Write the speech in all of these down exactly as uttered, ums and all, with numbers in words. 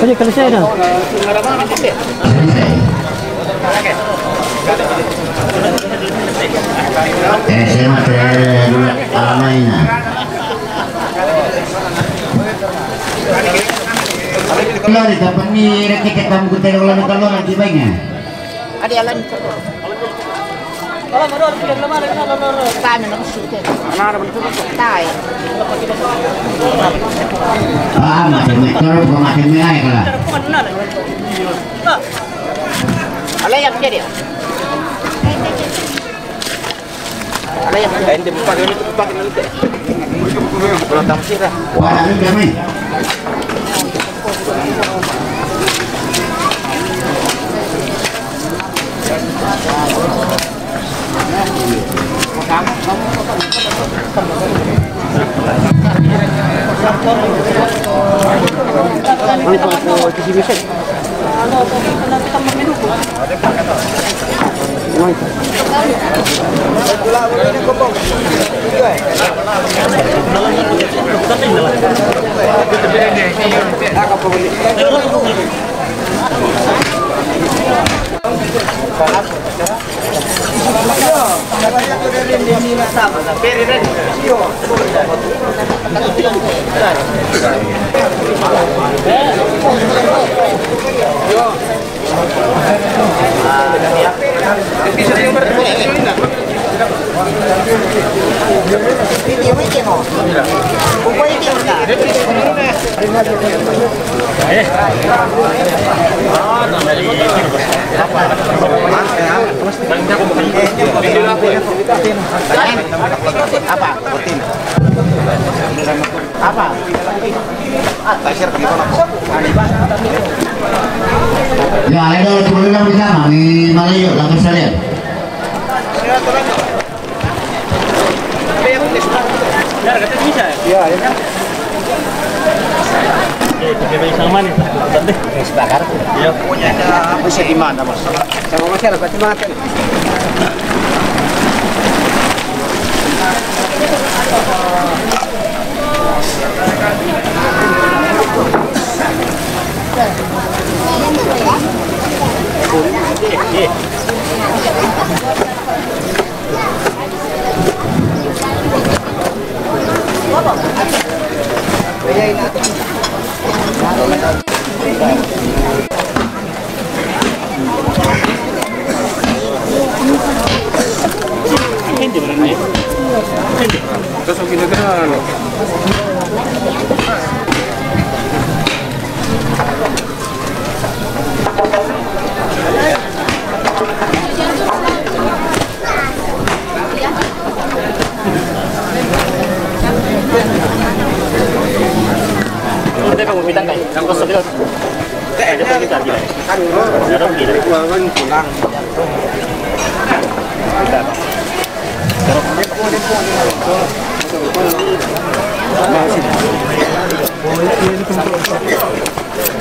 Oye, que le sea, ¿no? Eh, se llama Alamaina. Lori, kapan ni rakit kamu kutero lori kalora di banyak. Ada jalan. Kami nak masuk ke. Mana ada bentuk? Tai. Ah, mati mi, kalau bukan mati mi, ay, kala. Ala yang jadi. Ala yang. Eh, hindi mo pa, hindi mo pa, hindi mo pa. Wala rin kami. Apa? Rutin. Apa? Ah, tak share di mana? Ya, ada program di sana, di Malayu, lagu sekalian. Ya, ya. Eh, pakai baju sama nih. Sepakat. Iya. Punya bisa di mana, Bos? Sama Mas, ya, berarti makan.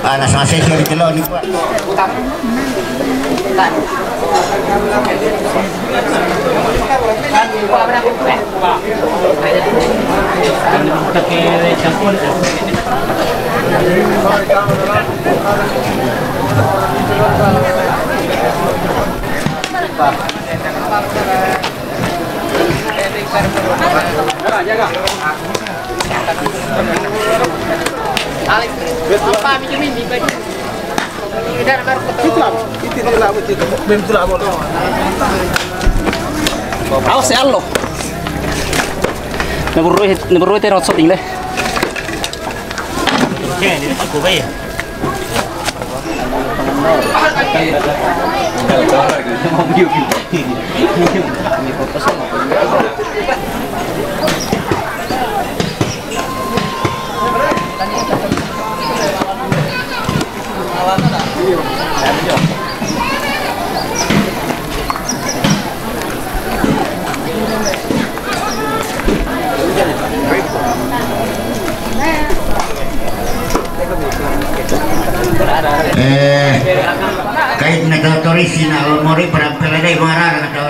Ah, nasa masih siya dito, ni Kuya. Awas ya Allah. Naburu, naburu itu rot shooting deh. Oke, ini aku bayar. Eh, kait na tau turisi na mori para pela dai mara na tau.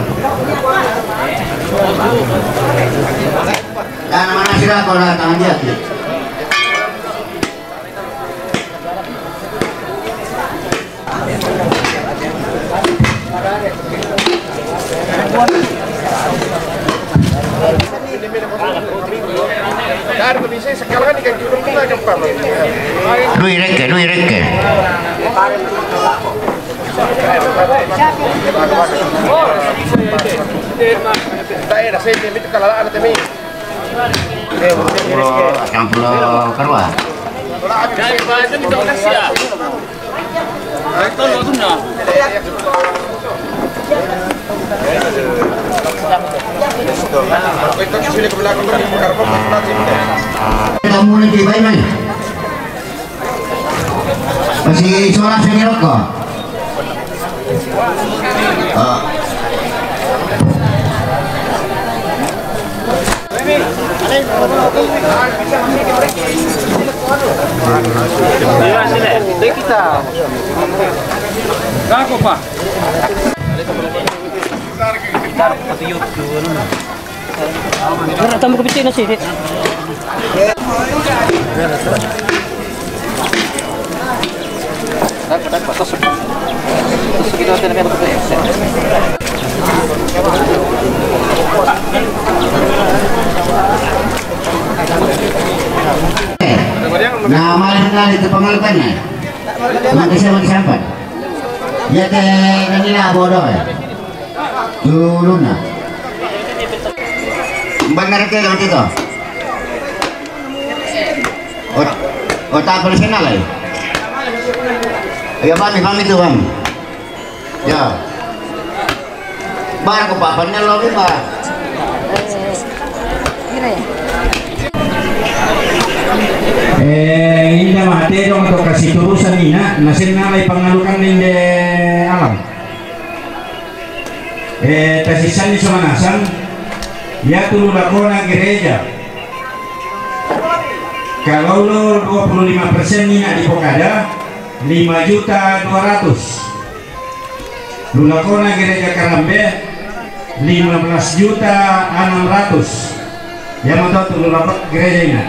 Tangan mana sila ko na tangan dia ki. Lui Rekke, lui Rekke. Campur karua. Kamu nanti baik, Mai. Masih sholat saya rokok. Ah. Tambah ke piti nasi, Dek. Nah, malah kenal itu pengalukannya. Nanti saya mau disampan. Ya, teh, nanti lah bodoh ya. Dulu na. Bener ke, nanti to. Ot-, otak profesional ya. Ya, Bang, Bang itu, Bang. Ya. Bang, ko papannya lo, Bang. Eh, inda mate dong to kasi turusan ina, nasen nalai pangalukan ninde alam. Eh, tasisani so manasan, ya tu lulakona gereja. Kalau lo dua puluh lima persen ina di Pokada, lima juta dua ratus. Lulakona gereja Karambe, lima belas juta enam ratus. Ya, mantap tu lulakona gereja ina.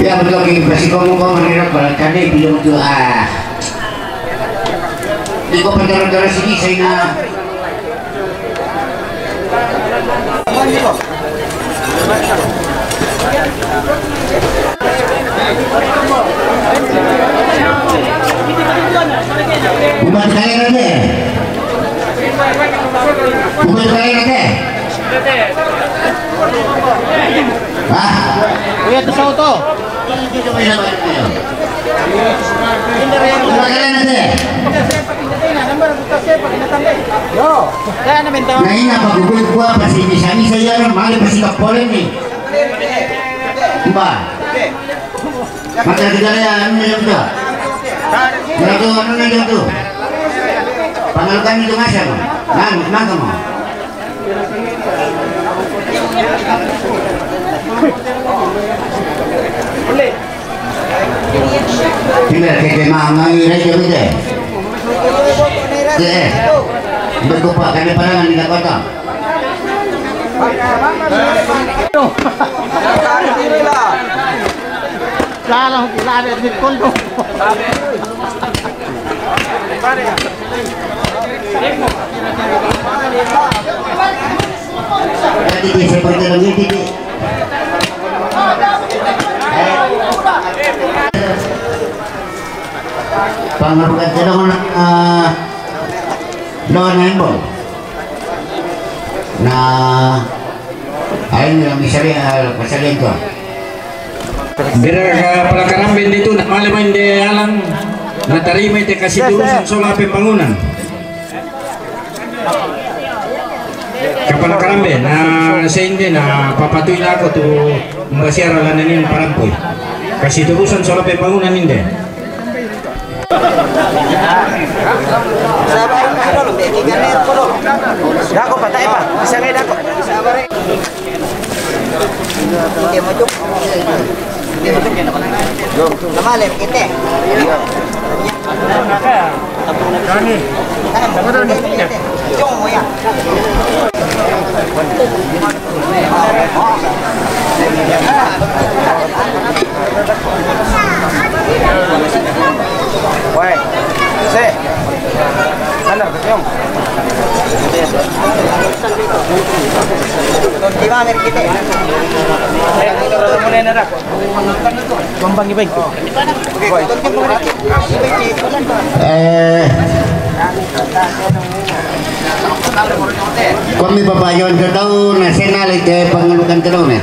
Ya, betul, Ki. Pasti kamu mau mengira kalau tadi belum tuh, ah. Iko penjara-jara sini, saya ingat. Ubat kaya nanti. Ubat kaya nanti. Hah? Iya, tuh, tuh. Ubat kaya nanti. Yo. Na ina pa kuku kuku apa si misa-misa ya, mali pa si kapolen ni. Mba. Mata kita ya, anu ya, mba. Mata anu ya, mba. Pangalukan itu masa, mba. Nang, nang kamu. Tinggal keke mama ini aja udah. Eh, berkupak kami parangan di kota. Salah, tidak ada di kondo. Tadi di seperti ini, Titi. Pangabukan tedong na, ah, doon na imbo. Na, ayun lang, isali, ah, pasali ito. Bira ka pala karambin dito, na mali man di alang, natarima ito kasi turusan sola pembangunan. Kapala karambe, na sa hindi na papatuy na ako to, mbasiyara lang na niyan parampoy. Kasi turusan sola pembangunan hindi. Dako, patay pa. Isa ngayon dako. Hindi mo, Jok. Hindi mo, Jok. Namalim, kite. Jong mo yan. Weh, se, sanar betul. Di ba, Amerikita? Kumbang iba. Eh, kami papayon ka daw, national ito, pangalukan ka daw na.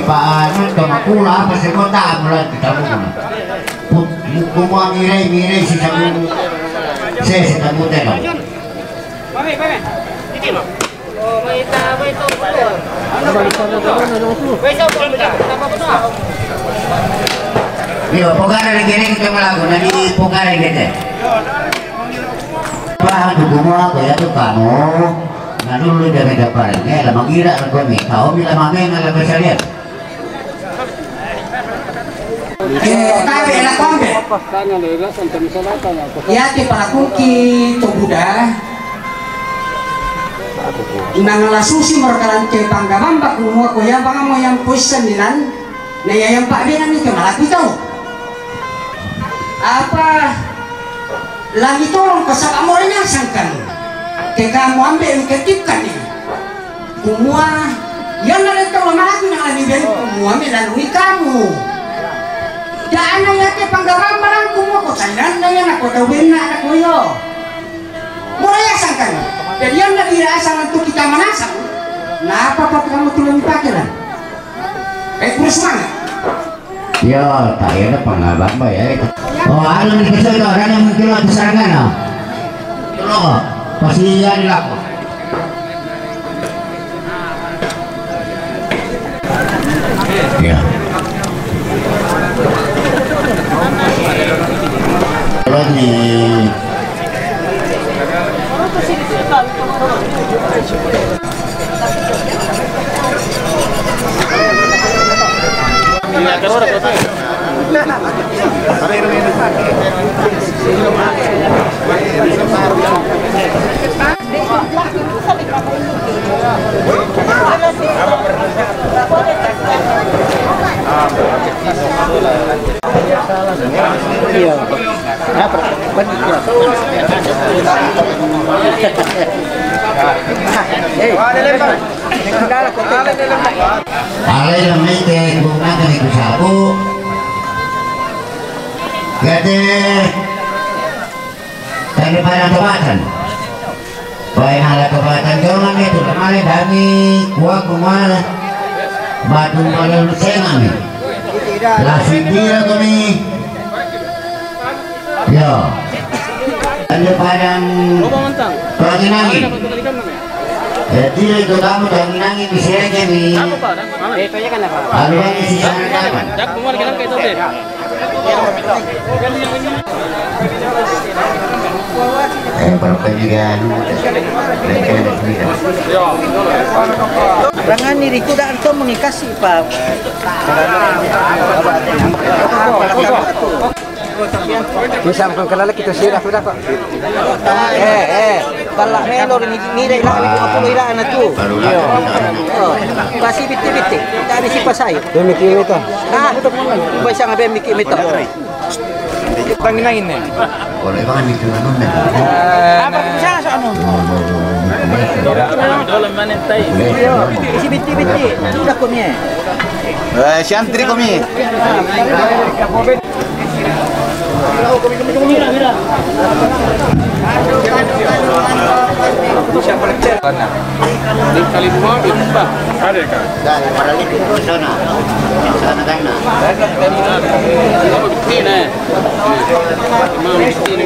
Paano ito, makula pa sa kota, mula kita mo. Put-, mu-, kumuha miray, miray si Sabu. Se, si Sabu te, no? Yo, pokoknya lagi ini kita melakukan, nanti pokoknya kita. Paham tuh, kumuha ko ya tuh kamu. Nanu lu jaga japaran, eh, lah mangira lah kau ni. Kau bilang mame, nggak lah, bisa lihat. Eh, tabe la kombe. Yati palakuki to Buda. Nang lasusi merkalante panggamamba kumua ko yambanga mo yang poisan ninan. Na iya yang pak benang itu malaku tau. Apa langi tolong ko saba mo nya sangkan. Ke kamu ambil ketipkan ni. Kumua, yan na rin tau malaku na kami ben, kumua mi lalu ikamu. Daan na yate panggawa marang kumua ko sayan na yan ako tau ben na ako yo. Mura ya sangkan. Jadi yan na dira asang untuk kita manasang. Na apa pa kamu tulang pakiran? Eh, kurus mana? Yo, tayo na pangabang ba, eh? Oh, ano ni kasi ito? Ano yung kilo at sarangkan, oh? Tulo ko. Pasiyan nila ko. Yeah. Tulad ni Iya. Apa? Betul. Eh, ini kendala kok. Alai lamai te guna kami ku sabu. Gade. Tadi pada tebatan. Baik, ala kebatan jangan itu, kemana dami kuat kemana? Batu malam senang ni. Lasing dia kami. Yo. Tadi padang. Pelangi nangin. Jadi itu kamu pelangi nangin bisa aja ni. Alu ini sisa dapat. Eh, para pendidikan, Rangan ni riku dah antum mengikasi, Pak. Bisa bukan kelala kita sirah sudah kok. Eh, eh. Kalau melo ni, ni dah hilang lagi apa hilang anak tu. Yo. Oh. Pasi bitik-bitik. Tak ada siapa saya. Dia mikir itu. Ah, baik sangat dia mikir itu. Tangin-tangin ni. Kalau memang mikir anu ni. Apa bisa soal anu? Pasi bitik-bitik. Sudah kau ni. Eh, santri kau ni. Di kali dua, di Kumbah. Ada kan? Dah, para lagi di sana. Sana kan, nah. Ini, eh. Ini, ini.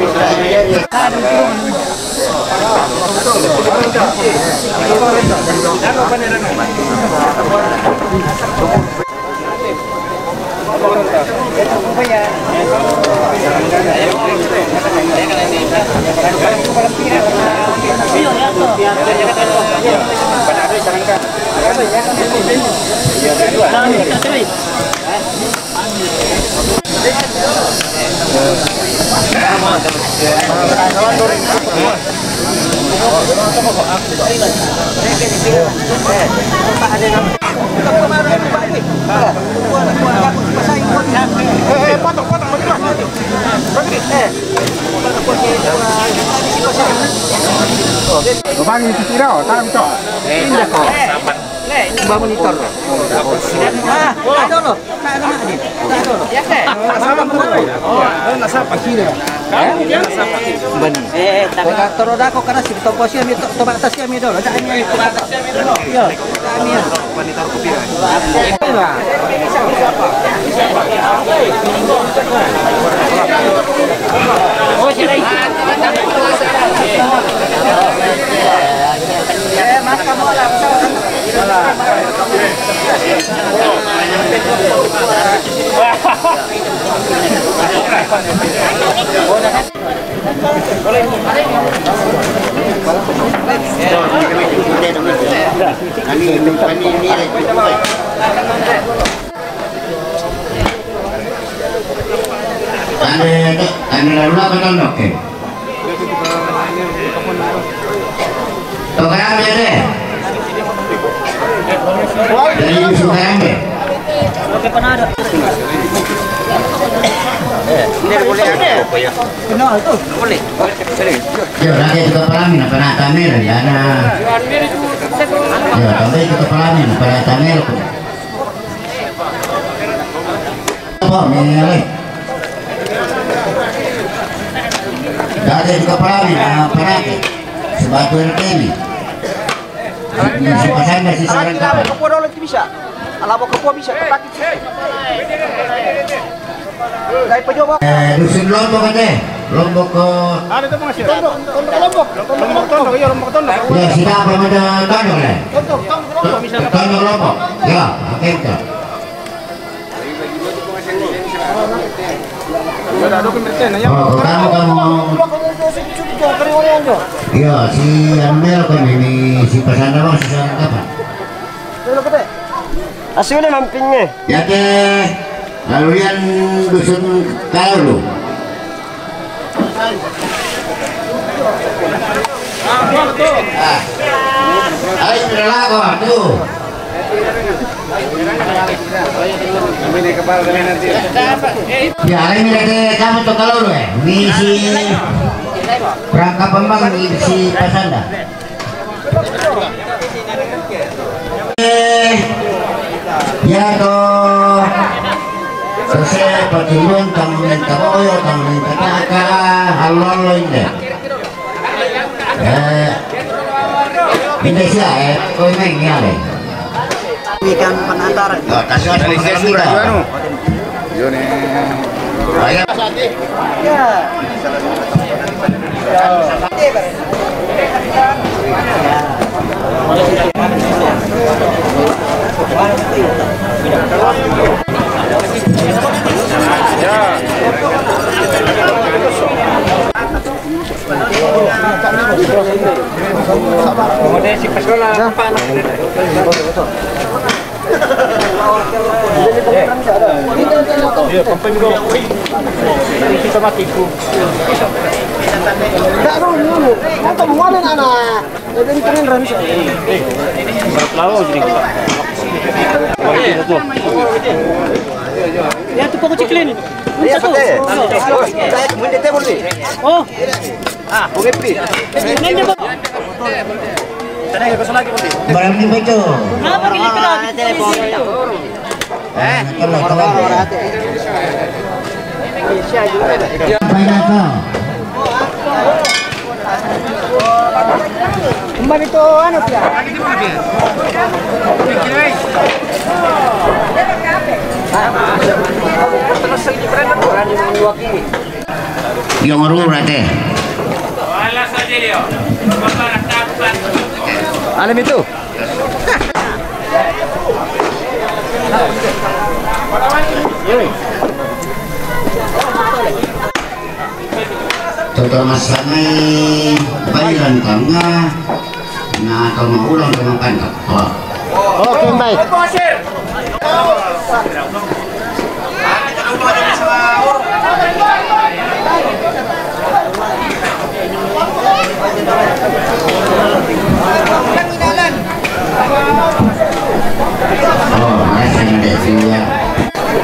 Bang, itu sira, tak betul. Pindah kok. Ba monitor. Ah, tak ada loh. Tak ada nak ni. Tak ada loh. Sama kau. Oh, nak siapa sini? Bani. Eh, tak ada. Terus dah kau kena si topo si ambil to-, tobat atas si ambil dulu. Tak ni. Ya. Tanda, tanda lalu apa tanda? Oke. Tokarang dia deh. Dari Yusuf Karang deh. Ini boleh ada. Kenal tu. Boleh. Boleh. Yo, lagi itu kepala ni, apa nak tamir, ya, nah. Yo, tambah itu kepala ni, apa nak tamir. Apa, milih? Dari kepala ni, apa nak? Sebab tu ini. Si pasangan si sarang kapal. Kepala dulu bisa. Alah, bawa kepala bisa, kepala. Eh, dusun Lombok kan deh? Lombok ke... Ada tu pengasih. Tondok, tondok Lombok. Lombok, tondok, iya, Lombok tondok. Ya, sida apa ada tondok deh? Tondok, tondok Lombok. Tondok Lombok. Ya, oke, oke. Ada dokumen ya. Oh, kamu, kamu. Iya, si Amel kan ini, si Pasanda bang, si sana apa? Asli mampingnya. Ya deh, lalu yang dusun kalau lu. Ah. Ayo, sudah lah, kau, tuh. Ya, ini dari kamu tuh kalau lu, eh. Misi perangkap pembang, misi Pasanda. Eh, ya toh. Sese patunduan tang minta boyo, tang minta taka, halol lo inde. Eh, inde sia, eh, kau main ni ale. Ikan pengantar. Oh, kasih dari saya sudah. Yo ni. Ayah. Ya. Ya, Iya, pampang dulu. Kita mati ku. Nggak, no, no, no. Nonton, mau ada anak. Jadi keren, Ran. Berat lalu jadi. Ya, tuh pokok ciklin. Iya, betul. Oh. Ah, oke, Pi. Barang ni betul. Kenapa gini, Pi? Eh, kalau, kalau. Apa ini, apa? Kembali tu, anu, ya. Yang urut berarti. Alam itu. Tutur masanai bairan tangga, na tama ulang tama pandak. Oh. Oke, baik. Oh, rasa ada dua.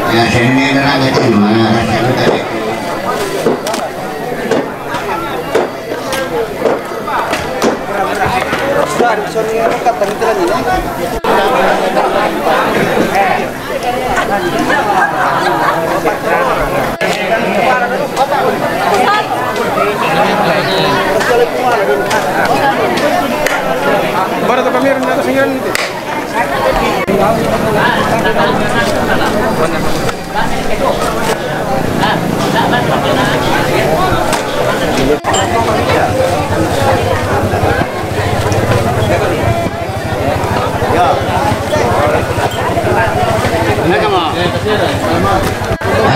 Ya, saya ni ada tu, mana rasa ada tu. Para tu kami rendah singgiran itu.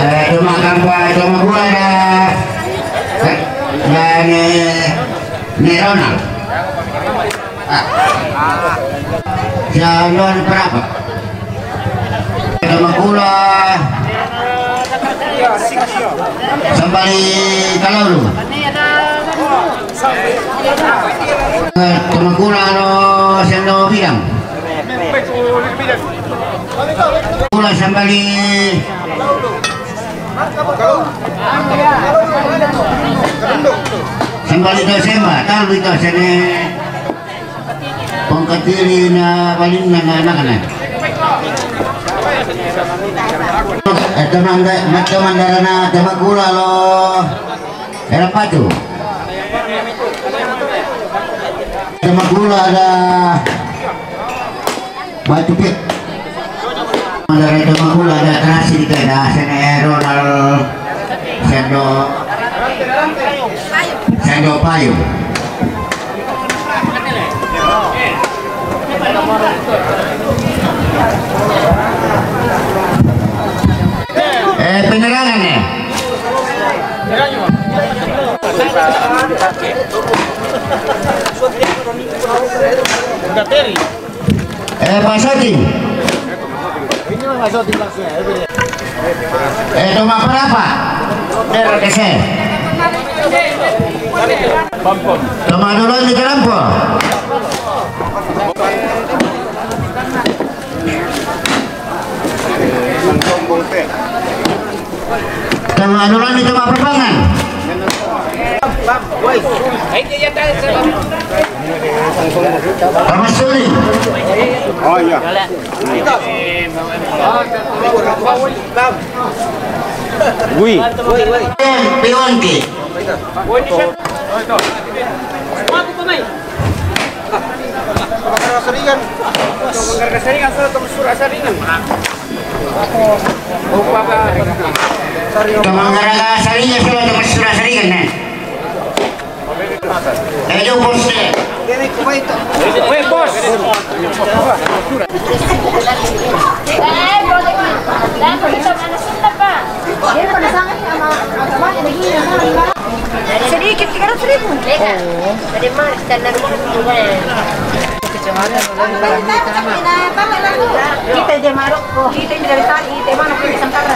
Eh, cuma tanpa cuma gua ada. Dan, eh, ni Ronald. Ah. Siya, ano, ano, para pa? Tamakula. Sambali Kalaulu. Tamakula, ano, siya, ano, bilang. Kula sambali. Sambali to semba, talu ito sene. Pangkatiri na paling na na na kana. Ito manda, ito mandara na tamakula lo. Era patu. Tamakula ada. Batu pit. Ada Redo Makula, ada terasi di kena sene Ronald Sendo, Sendo Payu. Eh, penerangan ya. Gateri. Eh, Pak Soting. Ini mah Pak Soting langsung ya. Eh, toma berapa? Dari kese. Toma dulu di kerampo. Tama, ano lang ito, mapapangan? Tama, sorry. Oh, iya. Gui. Piwanti. Mangga Saringan. Mangga Saringan, so, tong sura Saringan. Mangga Saringan, so, tong sura Saringan, eh. Eh, yo, bos, eh. Weh, bos. Sedikit, tiga ratus ribu. Kita di Maroko, kita di Santara.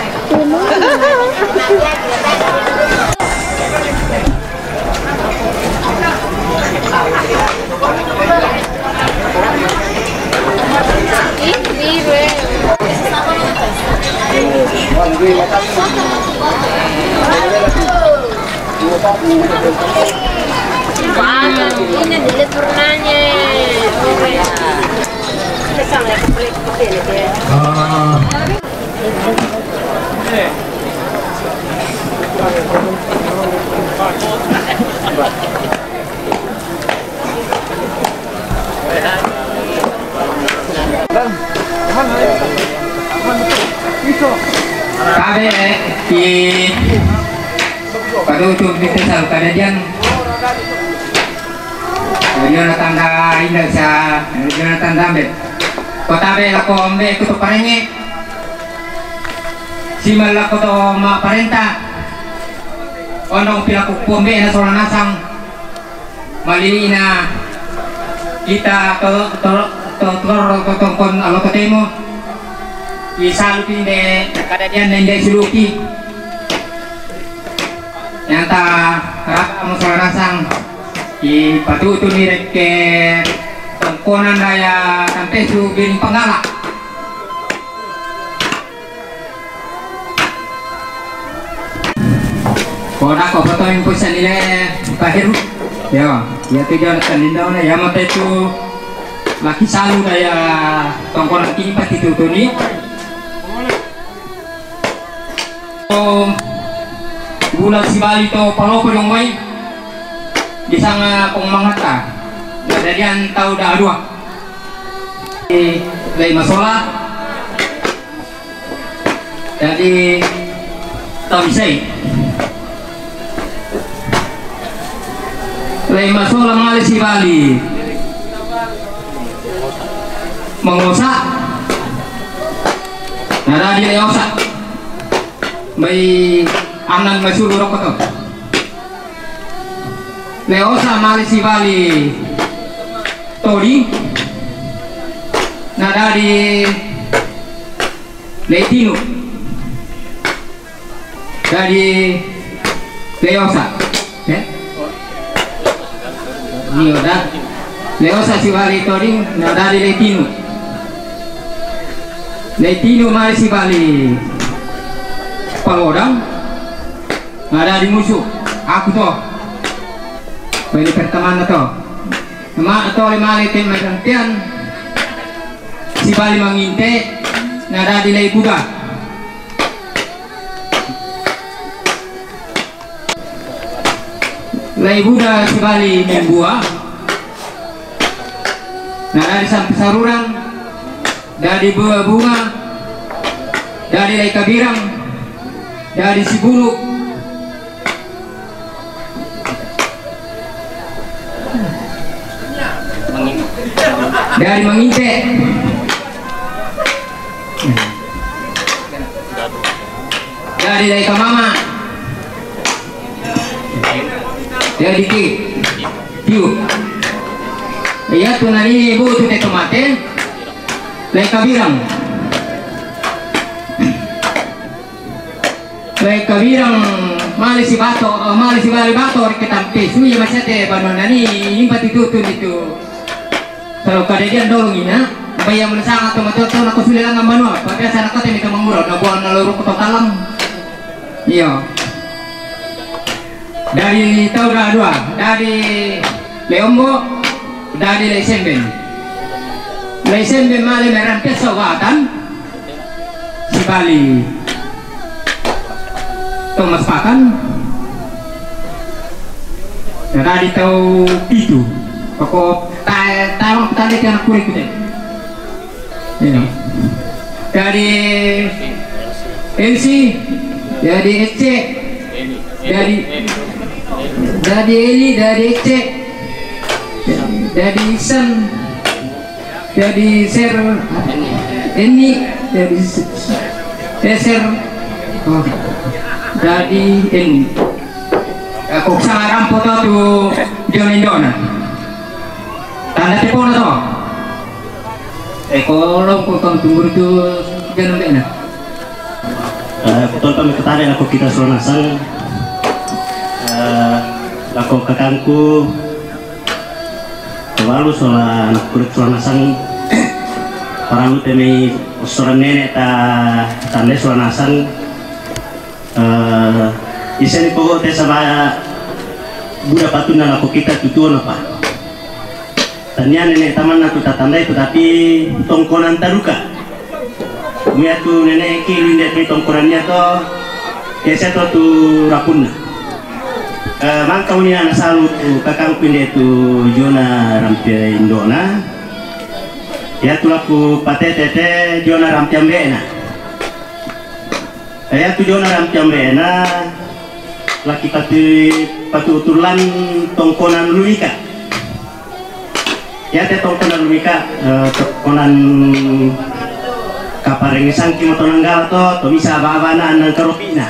Ini delle turnane. Tabe, eh, i patutup di Tesal kadadian. Jonathan da inda sa, Jonathan da ambe. Ko tabe lako ambe kutu parenge. Sima lako to ma parenta. Ondong pilaku pombe na sola nasang. Malili na kita to, to, to, to, to, tongkon alo to temo. Isalu pinde kadadian nende suluki. Nyata raka mo sola nasang. I patutu ni rekke tongkonan daya tampesu biring pangala. Kona ko foto yang pusa nile pahiru. Yo, ya tu jala tandinda ona ya mate tu laki salu daya tongkonan kini pati tutuni. Bula sibali to paloko jong wai. Di sanga pong mangata. Kadadian tau da dua. Lai masola. Jadi tamisai. Lai masola male sibali. Mangosa. Na dadi lai osa. Mai anang masuru rokoto. Lai osa male sibali. Todi. Na dadi lai tinu. Dadi lai osa. Eh? Iyo da. Lai osa sibali todi na dadi lai tinu. Lai tinu male sibali palodang. Na dadi musu. Aku to. Bali pertemanan to. Ma to le male te magantian. Sibali manginte na dadi lai buda. Lai buda sibali membua. Na dadi sampe saruran. Dadi bunga-bunga. Dadi lai kabirang. Dadi sibulu. Dadi manginte. Dadi lai kamama. Dadi ki. Tiu. Iya tu nani bu tu te tomate. Lai kabirang. Lai kabirang male si bato, eh, male sibali bato reke tampe suya masete banua nani impati tutun itu. Kalau kadadian dolong ina, bayang mensanga to mato to nako sule langan banua, pabiasa nako te mito mangura na buang na loruk to talang. Iyo. Dadi tau da dua, dadi lai ombo, dadi lai semben. Lai semben male meran peso watan. Sibali Thomas Pakan. Na dadi tau pitu. Poko ta tawang tali te anak kure kute. Iyo. Dadi Elsi, dadi Ece, dadi dadi Eli, dadi Ece, dadi Isan. Dadi Ser, Eni, dadi S-, eh, Ser, oh, dadi Eni. Ko sanga rampo to tu jona indona. Tanda tepona to. E, ko lompo ko tunggu tu jona indona. E, ko tolpa mi katare lako kita sola nasang. E, lako kakangku. Tawalu sola anak kulit sola nasang. Paralu te mai sola nene ta tanda sola nasang. E, iseni pogo te saba buda patunna lako kita tutuona pa. Tania nene tamanna tu tatandai, tetapi tongkonan taduka. Mia tu nene kilu inde pi tongkonan nia to, kese to tu rapunna. E, mangka uni ana salu tu kakangku inde tu jona rampe indona. Ia tu laku patete te jona rampe ambena. Ia tu jona rampe ambena, laki patu, patu utulan tongkonan luika. Ia te tongkonan luika, e, tongkonan kapareng sangki motonanggala to, to misa aba-abana annang karopina.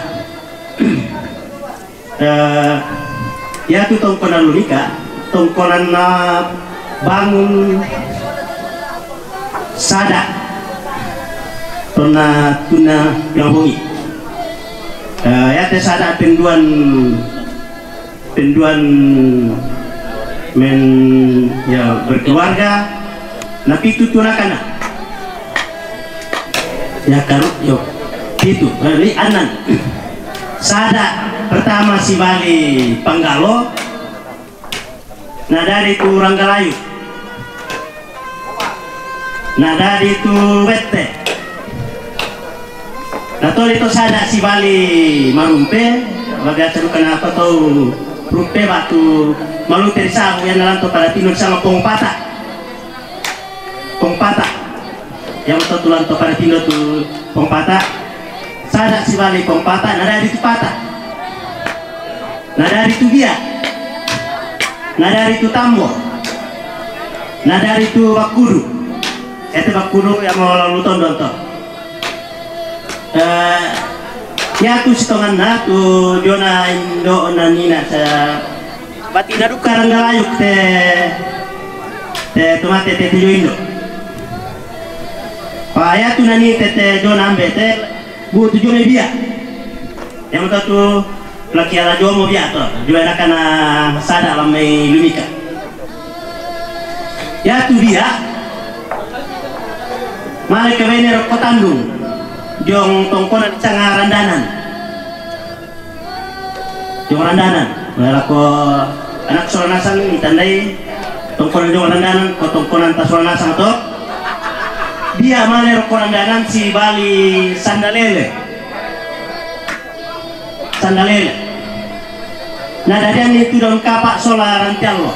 E, ia tu tongkonan luika, tongkonan na bangun sada tonna tuna pilang bongi. E, ia te sada penduan, penduan men, ya, berkeluarga, na pitu tu nakana. Ya karu, yo. Pitu, e, li anan. Sada pertama sibali Panggalo, na dari tu Ranggalayu. Na dari tu Wette. Na toli to sada sibali Marumpe, biasa duka na apa tau Rumpe batu malu teri sabu ia na lanto pada tino sama Pong Pata. Pong Pata. Ia to tu lanto pada tino tu Pong Pata. Sada sibali Pong Pata, na dari tu Pata. Na dari tu Bia. Na dari tu Tambo. Na dari tu Bakudu. Ete Bakudu ia mau lalu tondon to. E, ia tu sitonganna tu jona indo na nina sa batina duka Ranggalayuk te, te tomate te, te jo indo. Pa ia tu nani te, te jona ambe te, bu tu jona Bia. Ia to tu laki ala jomo Bia to, jua nakana sada lamai lumika. Ia tu Bia, male kawene rokko tandung, jong tongkonan sanga Randanan. Jong Randanan, male lako anak sola nasang itandai tongkonan jong Randanan, ko tongkonan ta sola nasang to. Bia male rokko Randanan sibali Sandalele. Sandalele. Na dadian itu daun kapa sola rantiallo.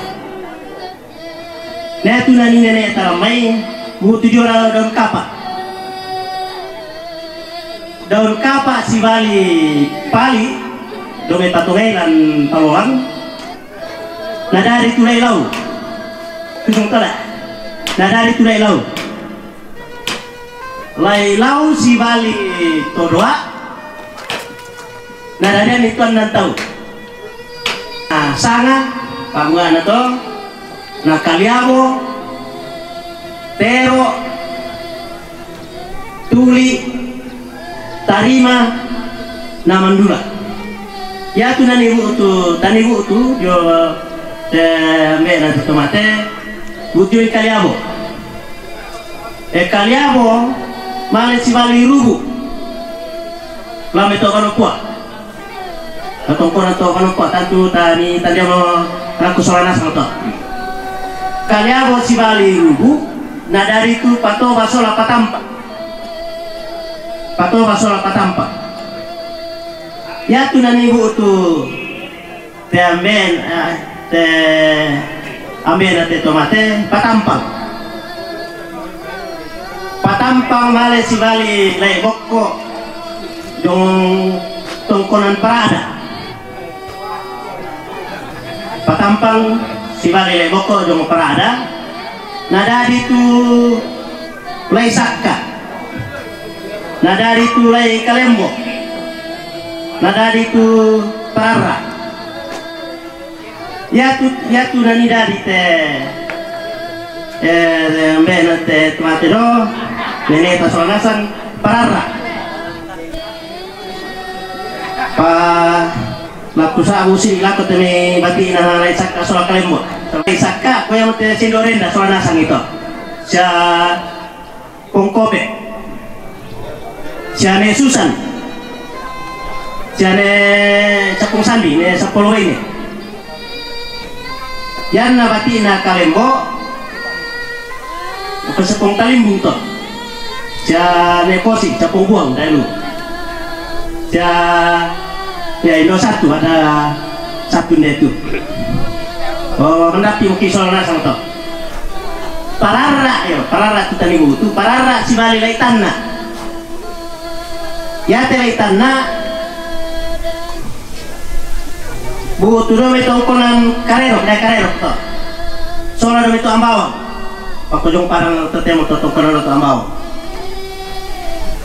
Na tu nani nene taramai, butu jora daun kapa. Daun kapa sibali Pali, dome patongai lan Palolang. Na dari tu Lailau. Tujung tala. Na dari tu Lailau. Lailau sibali Todoa. Na dadian itu annan tau. Na sanga, pamuana to, na Kaliabo, Tero, Tuli, Tarima, na Mandula. Ia tu nani butu, tani butu, jo te ambe na tu tomate, butu i Kaliabo. E Kaliabo, male sibali Rubu. Lame to kano kua. Atongkona to kano kua, tantu tani tadi mo raku sola nasang to. Kaliabo sibali Rubu, na dari tu Patoba sola Patampa. Patoba sola Patampa. Ia tu nani butu te amben, eh, te amben te tomate, Patampang. Patampang male sibali Lai Bokko, jong tongkonan Parada. Patampang sibali Lai Bokko, jong Parada. Na dadi tu Lai Sakka. Na dadi tu Lai Kalembo. Na dadi tu Parara. Iatu, iatu nani dadi te, eh, mbe na te tomate do, nene ta sola nasang, parara. Pa, laku sa usi lako te me bati na lai saka sola kalembo. Lai saka, ko yang te sindo renda sola nasang ito. Sia Pongkope. Sia ne Susan. Sia ne Sapong Sandi, ne Sapolo ini. Yan na bati na kalembo. Apa Sapong Talimbung to. Sia ne Posi, Sapong Buang, dai lu. Sia, ya, Indo satu, ada satu dia tu. Oh, mendapi mungkin soal nasang to. Parara, yo, parara tu tani butu, parara si bali lai tanna. Ya te lai tanna. Butu do me tongkonan karero, dai karero to. Sola do me to ambawang. Pakojong parang tetemo to tongkonan to ambawang.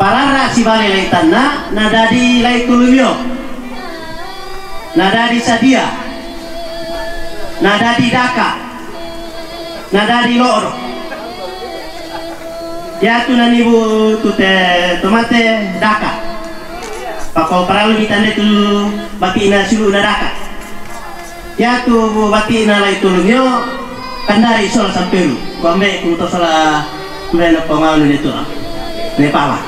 Parara si bali lai tanna, na dadi lai tulumio. Na dadi sadia. Na dadi daka. Na dadi lo'o do. Yatu nani butu te tomate daka. Pako paralu mitande tu bati na sulu na daka. Yatu bati na lai tulumio kandari sola sampelu. Ko ambe ku to sola mbe na pongau ni tu. Ne pala.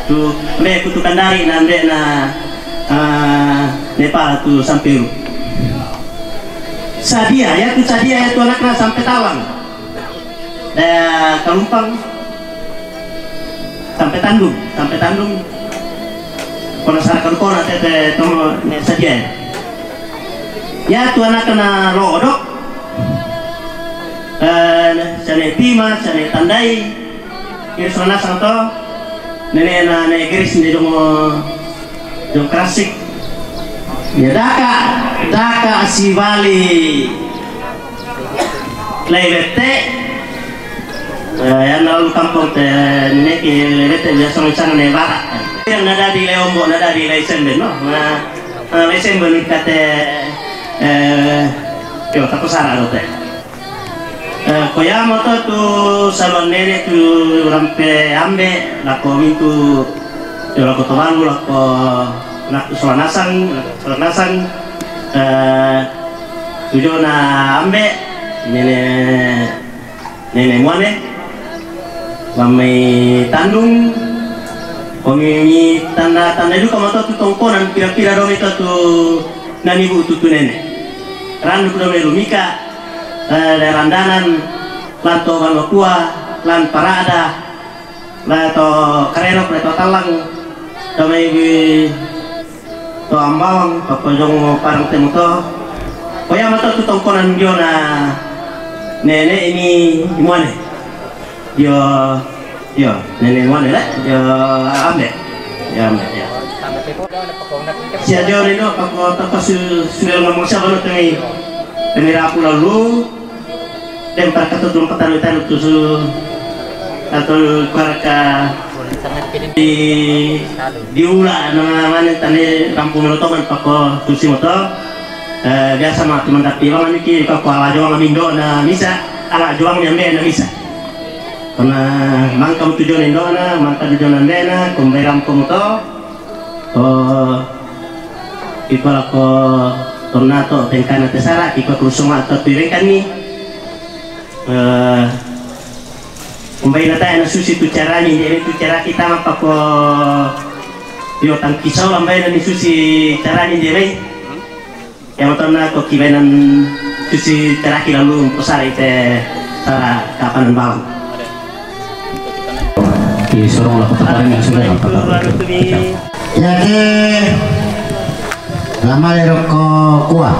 Tu ambe ku tu kandari na ambe na, ah, ne pala tu sampelu. Sadia, yatu sadia yatu anakna sampe tawang. Daya Kalumpang sampe Tandung, sampe Tandung. Kona sara kalu kona tete tomo ne sadia. Yatu anakna lo'o do. Eh, sia ne Pima, sia ne Tandai. Kiri sola nasang to. Nene na ne Geris ne dongo Jong Krasik. Ya daka, daka si bali. Lai bete. Eh, ya na lalu kampung te nene ki lai bete biasa misalnya ne bara. Yang na dadi lai ombo, na dadi lai semben no. Na, na lai semben kate, eh, yo, tako sara do te. Eh, ko yamo to tu salon nene tu rampe ambe, lako mintu, yo lako tobalu, lako nak sola nasang, sola nasang, eh, tu jona ambe, nene, nene muane, mamai Tandung, ko mi, mi tanda, tanda duka mo to tu tongkonan, pira-pira do mi to tu nani butu tu nene. Randu ku do melu mika, eh, daerah Randanan, lan to Banua Kua, lan Parada, lan to Karerok, lan to Talang, to mai bi, to Ambawang, to Pojong Parang Temu to. Ko yamo to tu tongkonan jona nene ini imuane. Yo, yo, nene muane le, yo ambe. Yo ambe, yo. Sia jori no, pako tapa su, sudah ngomong siapa no temi. Temi rapu lalu, dan para ketua belum ketaruh taruh tu su, atau keluarga di, diula nama mana tani kampung Lotongan pako tusi moto. Eh, biasa mah teman tapi bang niki pako ala juang mindo na misa, ala juang nyambe na misa. Kona mangka mutu jona indona, mangka mutu jona ambena, kumberam ko muto. Ko iko lako tornato pengkana tesara, iko kursunga atau tu pengkani. Eh, kumbai na taya na susi tu carani, jadi tu cara kita mapa ko yo tangkisau lambai na ni susi carani, jadi. Yang pertama ko kibenan tusi terakhir lalu pesari te sara kapanan balang. Di sorong lah kota paling yang sudah. Jadi lama le roko kua.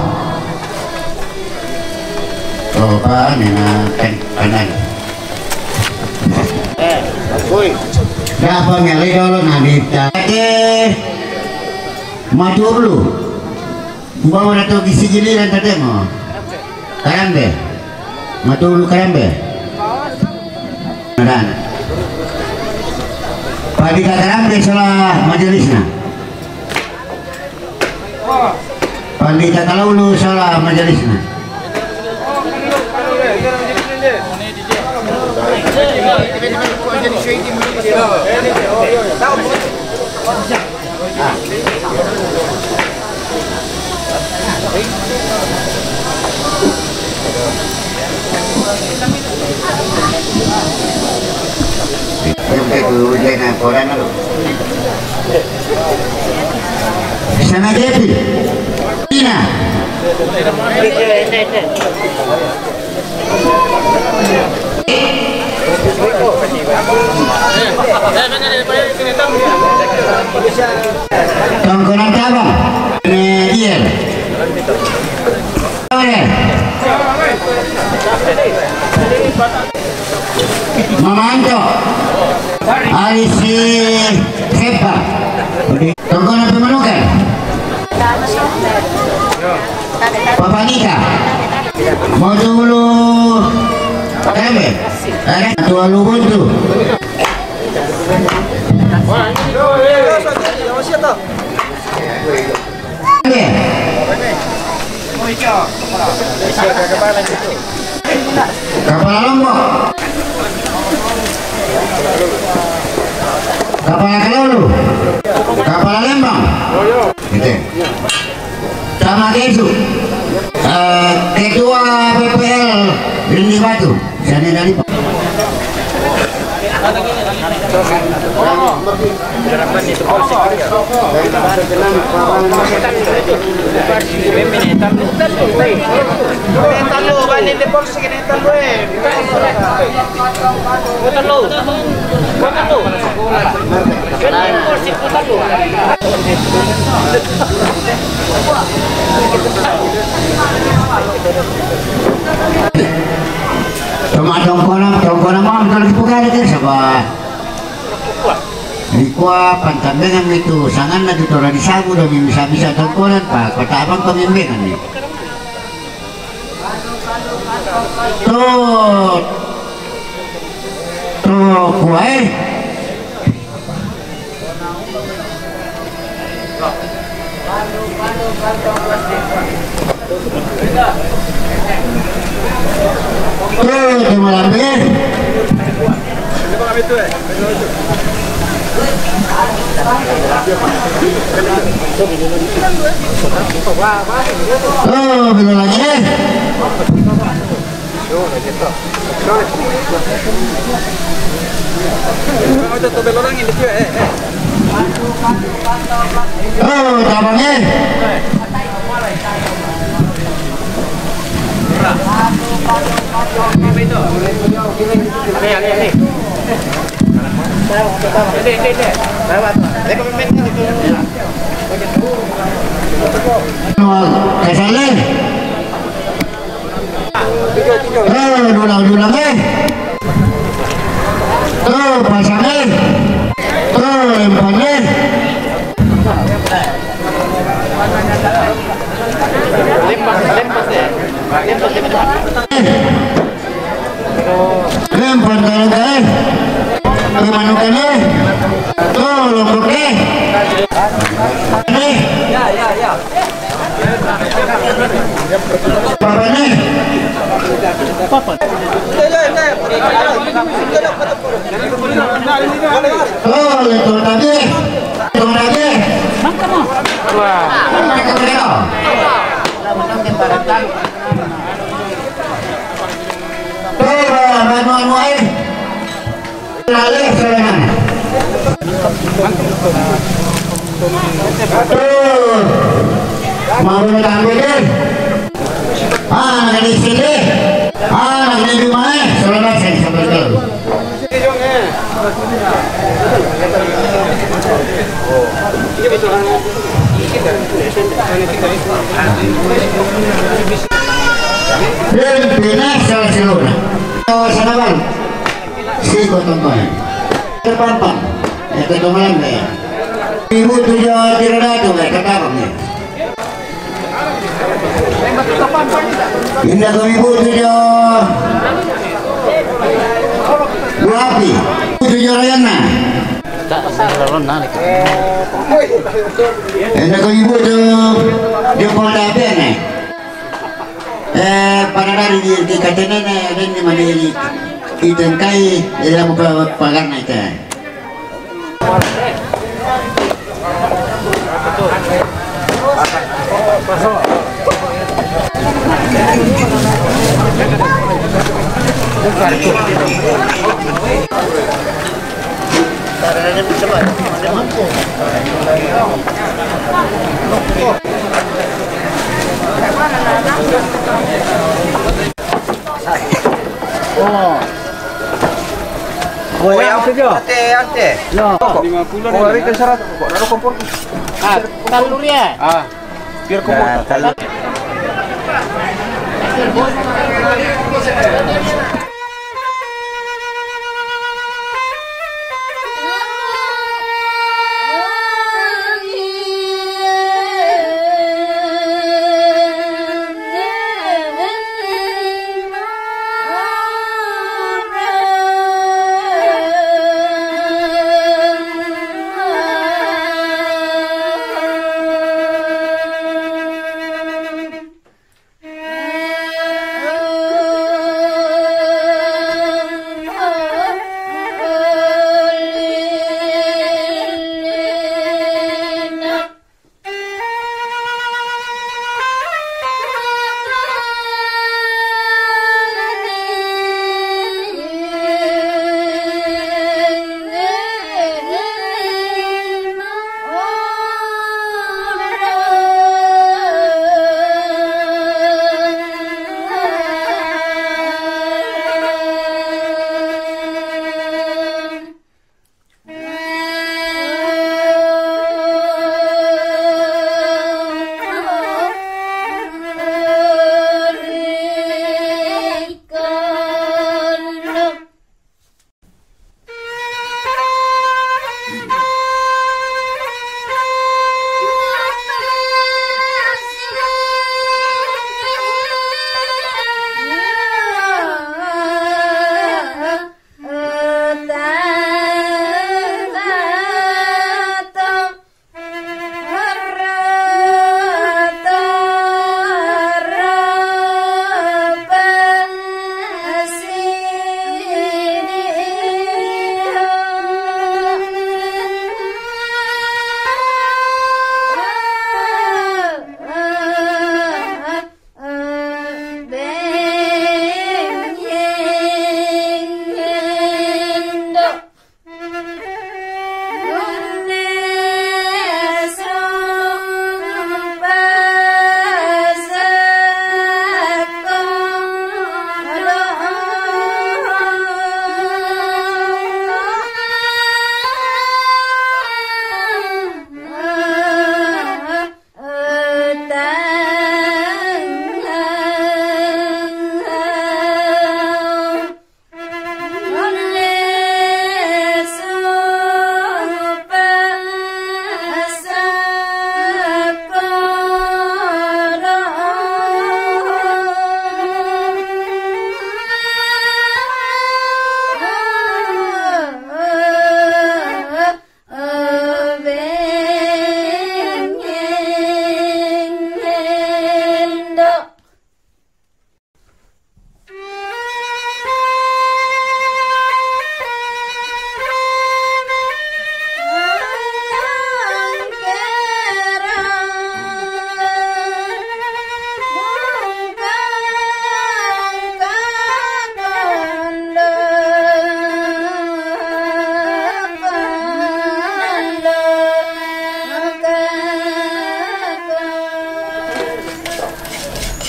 Oh, pa, nena ken panan. Eh, kui. Gak apa ngali dulu nanti. Jadi matur lu. Umpama na toki sigiliran tatemo. Karambe. Matulu karambe. Madana. Pandita karambe sala majelisna. Pandita kalaulu sala majelisna. Sama Jepi. Ina. Tongkonan Tabang. Medier. Mamanto. Ari si Sepa. Tongkonan Pemanukan. Papanika. Mau dulu. Tembe. Eh, tua lu buntu. Kapala Lombok. Kapala Kalulu. Kapala Lembang. Gitu. Sama Kesu. Eh, ketua P P L Rinding Batu. Sana dari Pak. Toma tongkona, tongkona mam, kalau dibuka ada kan, sabar. Di kua pantambengan itu, sanganna tu tora di sabu, dong, bisa-bisa tongkonan, pa, kota abang pemimbengan ni. Tuh. Tuh, kua, eh. Tuh, tuh, malam, eh. Oh, belum lagi, eh. Oh, tabang, eh. Kasale. Eh, dulang-dulang, eh. Tuh, pasang, eh. Tuh, empan, eh. Lempan, lempan, eh. Lempan, kalau, eh. Pemanukan, eh. Tuh, Lombok, eh. Eh. Papa ni. Papa. Oh, leto tabe. Leto tabe. Mangka mo. Wah. Mangka mo. Coba, anu, anu, eh. Lale, Sulaiman. Tuh. Mau tampil, deh. Ah, nak di sini. Ah, nak di rumah, eh. Sulaiman, saya sampai ke. Pimpinan salah seluruh. Oh, sana, Bang. Siko tonton. Terpampang. Ya, tonton malam, ya. Ibu tujuh tidak datang, ya, tetap, ya. Indah kami ibu tujuh. Dua api. Ibu tujuh Rayana. Indah kami ibu tujuh. Dia pun tak apa, nih. Eh, pada dari di, di Katenene, ada di mana ini? Itengkai, ila muka pagan na ite. Oh. Oh, ya, ante, ante. Ya. Kok? Lima puluh. Oh, hari ke seratus. Kok ada kompor? Ah, telur ya? Ah, biar kompor. Nah, telur.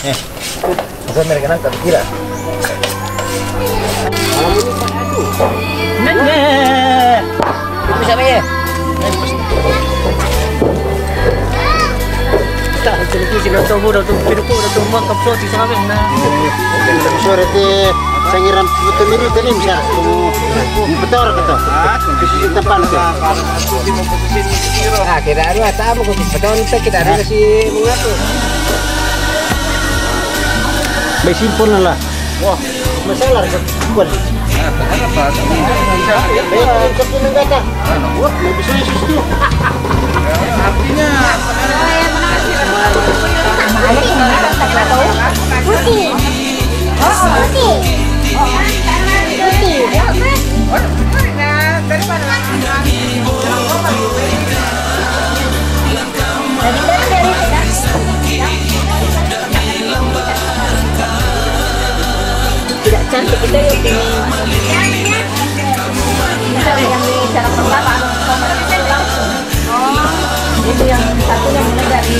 Eh, masa mereka nangkap kira? Nene. Bisa, Pak, ya? Tak, televisi, udah tahu, udah tahu, udah tahu, makan, pesawat, bisa, Pak, nah. Sorry, teh. Saya ngira betul ini, tadi, bisa. Betul, kata. Di sisi depan, tuh. Ah, kita ada, tak apa, kok, betul, kita ada, si, mengapa? May simpon na la. Wah. Masalah ka kuwan. Nah, tahan apa? May simpon na gata. Wah, may bisa yung susto. Artinya, Puti. Oo, puti. Itu yang satunya mulai dari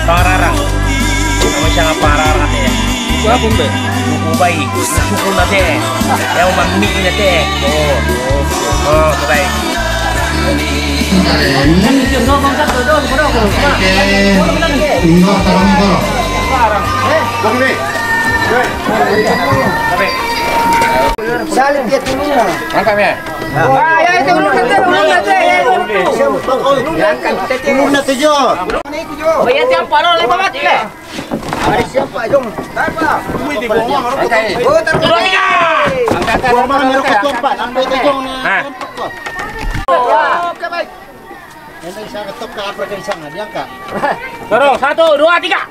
Pararang. Kamu siapa pararang ya? Aku be. Buku bayi. Suku nate. Ya, umami nate. Oh. Oh, baik. Oke. Tinggal terang tuh. Oke. Salib ya turun. Angkat ya. Ah, ya, itu ulun nanti, ulun nanti, ya, ulun nanti. Ulun nanti, Jo. Oh, iya, tiap palo, lima mati, ya. Hari siapa, Jong? Siapa? Angkat. Dua, tiga. Angkat, angkat, angkat. Angkat, Jong. Nah. Oke, baik. Ini saya ketok ke apa ke sana, dia angkat. Dorong, satu, dua, tiga.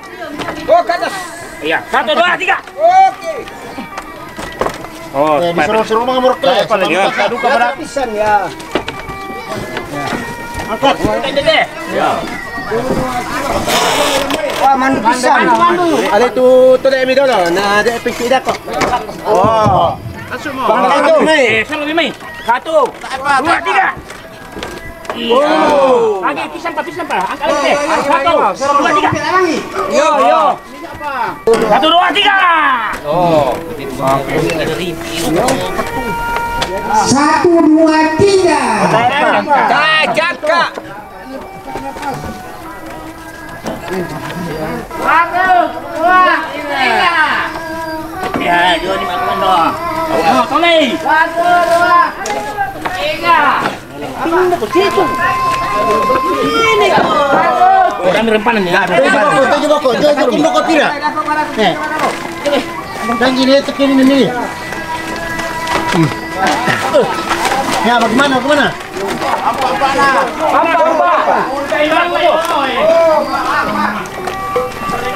Oh, ke atas. Iya, satu, dua, tiga. Oke. Oh, eh, disuruh-suruh mah ngamur ke. Apa lagi? Ya, duka berat. Pisan ya. Angkat. Angkat deh. Ya. Wah, mandu pisan. Ada tu, tu deh, mi dulu. Nah, ada pisi dah kok. Oh. Bang, satu. Eh, satu, lima. Satu. Dua, tiga. Iya. Oh. Lagi, pisan, Pak, pisan, Pak. Angkat lagi, deh. Satu, dua, tiga. Yo, yo. Satu, dua, tiga. Oh. Satu, dua, tiga. Tajak, Kak. Satu, dua, tiga. Ya, dua ni makan dong. Oh, Tommy. Satu, dua, tiga. Ini kok. Kami rempanan ya. Tujuh bako, tujuh bako, tujuh bako pira. Eh. Dan ini tekan ini. Hmm. Ya, bagaimana, bagaimana?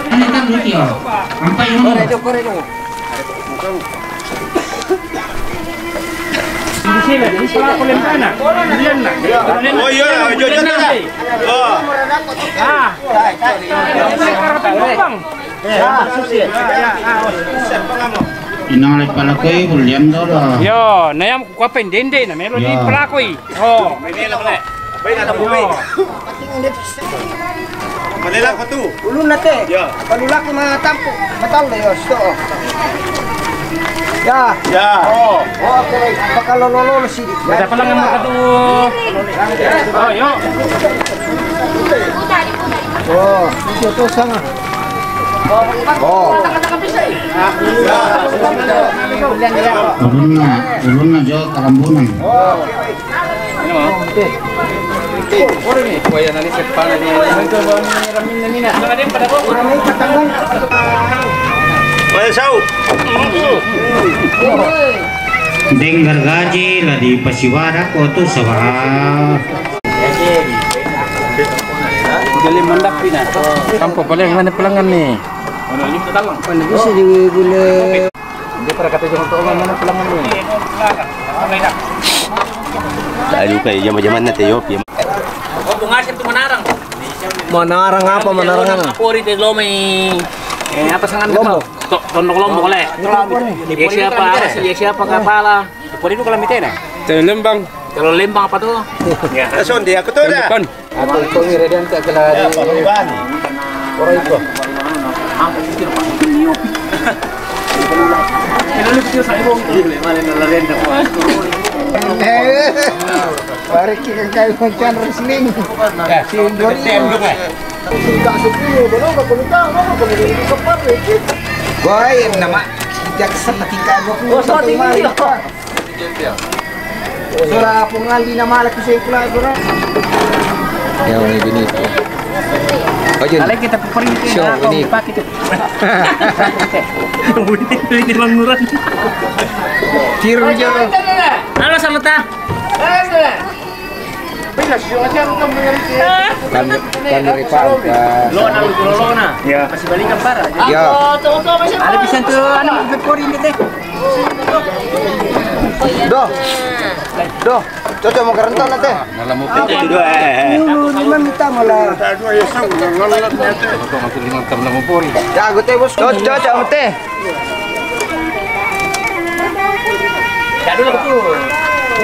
Ini kan lucu ya. Sampai ini. Di sini, di sini aku lempana. Lihat nak. Oh iya, iya, iya, iya. Oh. Ah. Inang lagi pala koi, bulian tu lah. Yo, nayam ku apa yang dende na melo ni pala koi. Oh. Malelak ko tu. Ulun na te. Ya. Kalau laki matampuk, batal da, ya, sto. Ya. Ya. Oh. Oh, oke. Pakalololo sih. Ada pelang yang makan tu. Oh, yo. Oh, itu tu sama. Oh. Ulun na, ulun na jo kalambunan. Waya, sau. Deng gargaji la di pasiwara ko tu sawa. Jadi mandak pina. Tampo paling mana pelangan ni? Mana bisa di gula. Dia pada kata jangan tolong mana pulang dulu. Aduh, kayak zaman-zaman nanti, yo, ya. Oh, bunga sih tuh menarang. Menarang apa, menarang apa? Pori teh lo mai. Eh, apa sangan Lombok. Tondok Lombok le. Ya siapa? Ya siapa kepala? Pori itu kalau mitena. Dari Lembang. Kalau Lembang apa tuh? Ya. Sonde, aku tuh dah. Aku itu ngire dan tak kelari. Orang itu. Mari kita kayu hujan wrestling. Sudah sepi, belum aku lupa, aku belum sempat lagi. Boy, nama kita kesan makin kagok. Oh, sorry, ini. Sora pungal di nama lagi saya pula, sora. Ya, ini gini. Ojo. Kalau kita pergi ke pakai itu. Ini languran. Tiru jo. Halo, Saleta. Kan, kan dari Pak, Pak. Lo na, lo na. Ya. Masih balikan para. Ya. Ada bisa tuh, anu, berpori ini teh. Doh. Doh. Cocok mau kerental nanti. Malam mau pindah itu dua, eh, eh. Dulu lima minta malah. Masuk lima tam lima pori. Ya, gue teh, Bos. Cocok, cocok, teh. Ya, dulu betul.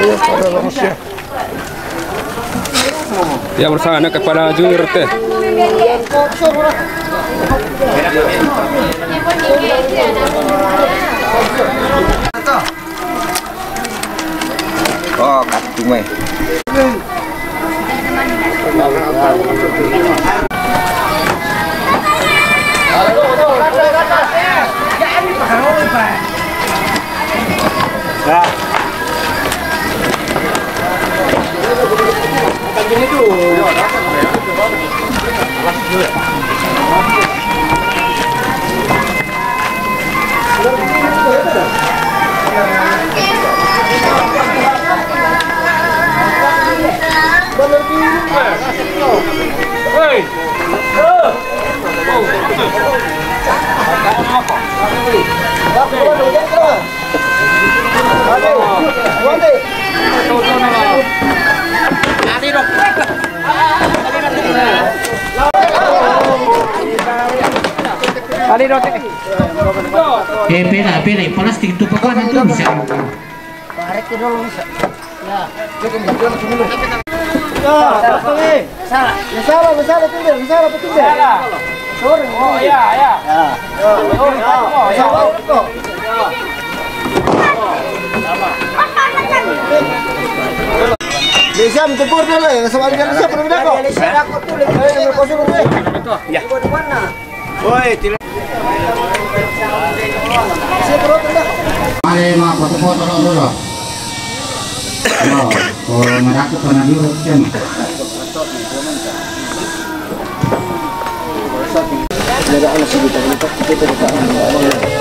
Iya, pada lemes ya. Ya, bersama anak kepala junior teh. Oh, kacung, eh. Ya. Hei. Eh, pera, pera, plastik tu pakuan tu bisa. Salah, salah, salah, tinggal, salah, tinggal. Sorry. Oh, ya, ya. Ya. Salah, kok. Bisa mencukur dulu ya, sama dia siapa lebih dah kok? Ayo, nomor kosong dulu. Ya. Woi, tidak. Mari, mau foto-foto dulu. Oh, oh, mereka pernah diurut kan? Tidak ada anak sejuta, kita, kita, kita.